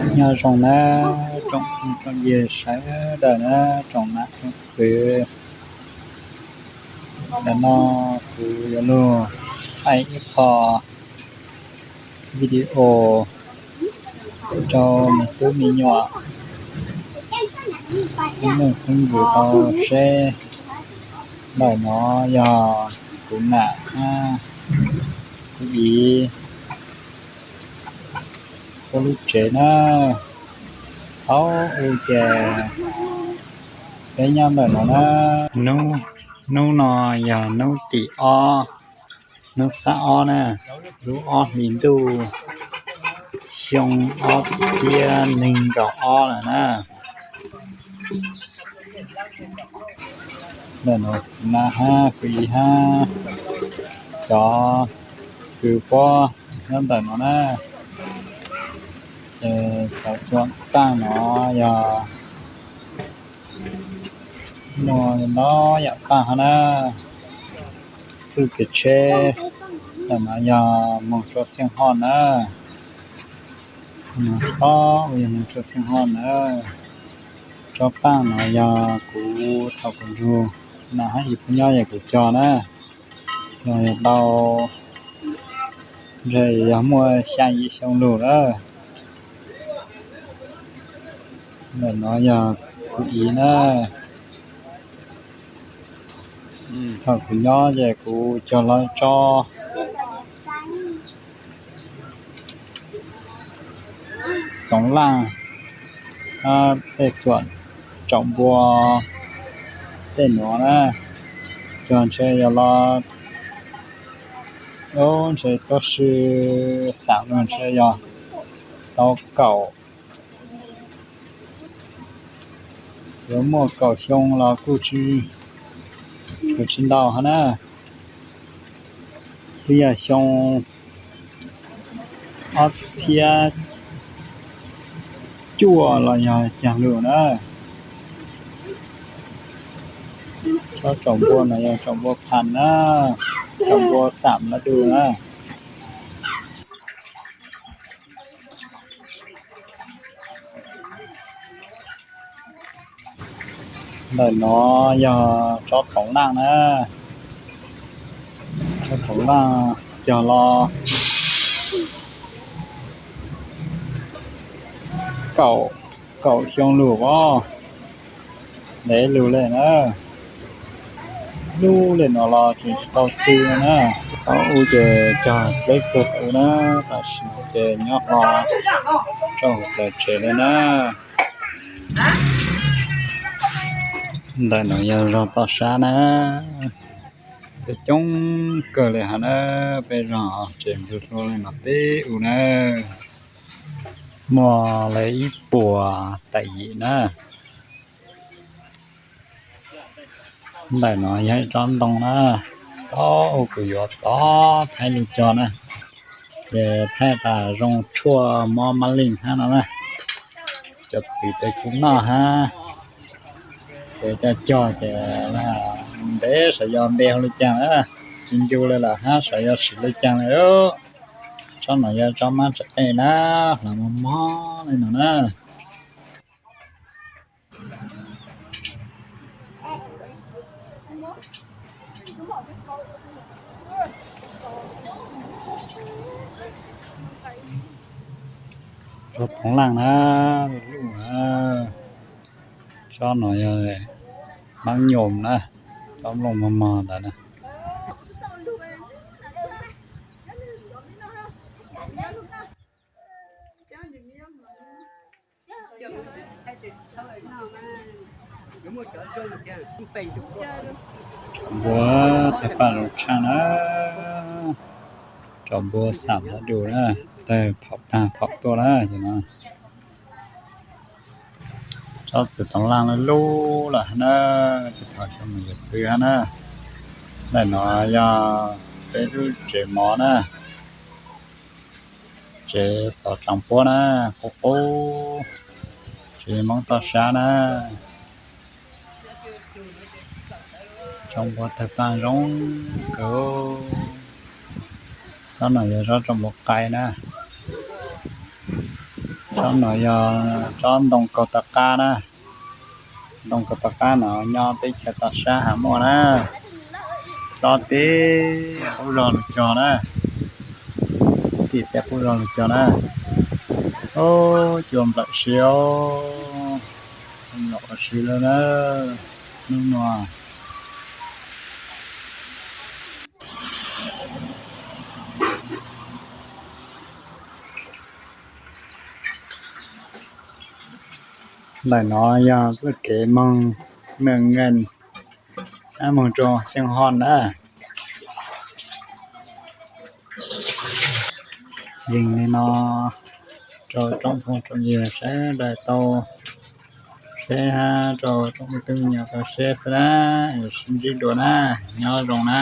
Nyob zoo na tsoom phooj tsoom ywg sawv daws na, tsoom nam tsoom txwv. Ntawm no kuv yuav lug thaij ib qho video rau me tub me nyuam xeeb leej xeeb ntxwv tau seb. Ntawm no yog kuv nam hab kuv txiv puab lub tsev na. Thaum ub ces peb nyob ntawm no na. Hnub no yog hnub tim ob, hnub xab ob na, lub ob hlis ntuj xyoo ob txhiab neeg nkaum ob lawm na. Ntawm no kuv nam hab kuv txiv hab cov kws puab nyob ntawm no na. Ces cov xuam paaj no yog muaj ntau yam paaj hab na. Txuj kev tsheb ntawm no yog moog rua Xeej Hoj na. Tsob ua yog moog rua Xeej Hoj na. Tsob paaj no yog kuv thaum kuv nrug nam hab txiv puab nyob yog kuv cog na. Yog tau ntshe yog muaj xya yim xyoo lug lawm. Ntawm no yog kuv txiv na. Thaum kuv nyob ces kuv cog lug tsob toov laaj, tej xuam tsaum npua tej nuav na. Cog ntshe yog los, ntshe tuab si xaam lug ntshe yog tau kaum, yuav muaj kaum xyoo los kuj tsis, kuj tsis ntau hab na. Twb yog xyoo ob txhiab cuaj los yog caag lug na. Tsob tsaum npua no yog tsaum npua phas na, tsaum npua xaam lab du na. Ntawm no yog tsob toov laaj na. Tsob toov laaj cog los kaum, kaum xyoo lug os. Ntev lug le na. Lub le no los tseem tsis tau txi na. Tau ub ces cog dleb kawg ua na, tam sim no ces nyob qhov rau hauv plawv tsev le na. Ntawm no yog zog toj sab na. Coob coob kawg le hab na, peb zog tsev ntug hlua le no teb ub na. Muaj le ib puas tawm yim na. Ntawm no yog ib tsob ntoo na, tau ub kuv yuav tau thaij lug cog na. Ces thaij tas zoo tshuaj mob mab leej hab no na. Cov txwv tes kuv noj hab, ces coj cog ces ntev sav yog ntev ua le caag na, tsis ncu le lawm hab sav yog sim le caag le. Tsob no yog tsob mab tsev qeej na, hlav mos mos le no na. Tsob toov laaj na, tsob no yog mab nyoos na, tsob nplooj mos mos ntawd na. Tsob npua tawg paaj zoo tshaj na, tsob npua xam lab du na, tawg phom taag phom tuaj na no. Tsob txwv toov laaj lub lub lawm hab na, tsis tau xyov mus yuav txwv hab na. Ntawm no yog peb lub tsev mov na, tsev xov tsaav puab na, qub qub, tsev Moob toj sab na. Tsob npua tawg paaj zoo kawg. Tsob no yog tsob tsob npua qai na. Tsob no yog tsob ntoo kaus tom qab na. Ntoo kaus tom qab no nyob teb chaws tom sab hav muaj na. Tsob tib qub zog lug cog na. Tib teb qub zog lug cog na. Ub, cua nplawm siab, nplawm siab lawm na, hnub no. Ntawm no yog txoj kev moog Mường Ngần, moog rau Xeev Hon na. Yeej li no rau tsoom phooj tsoom ywg sawv daws tau saib hab rau tsoom phooj tsoom ywg tau saib xwb na. Sib ntsib dua na, nyob zoo na.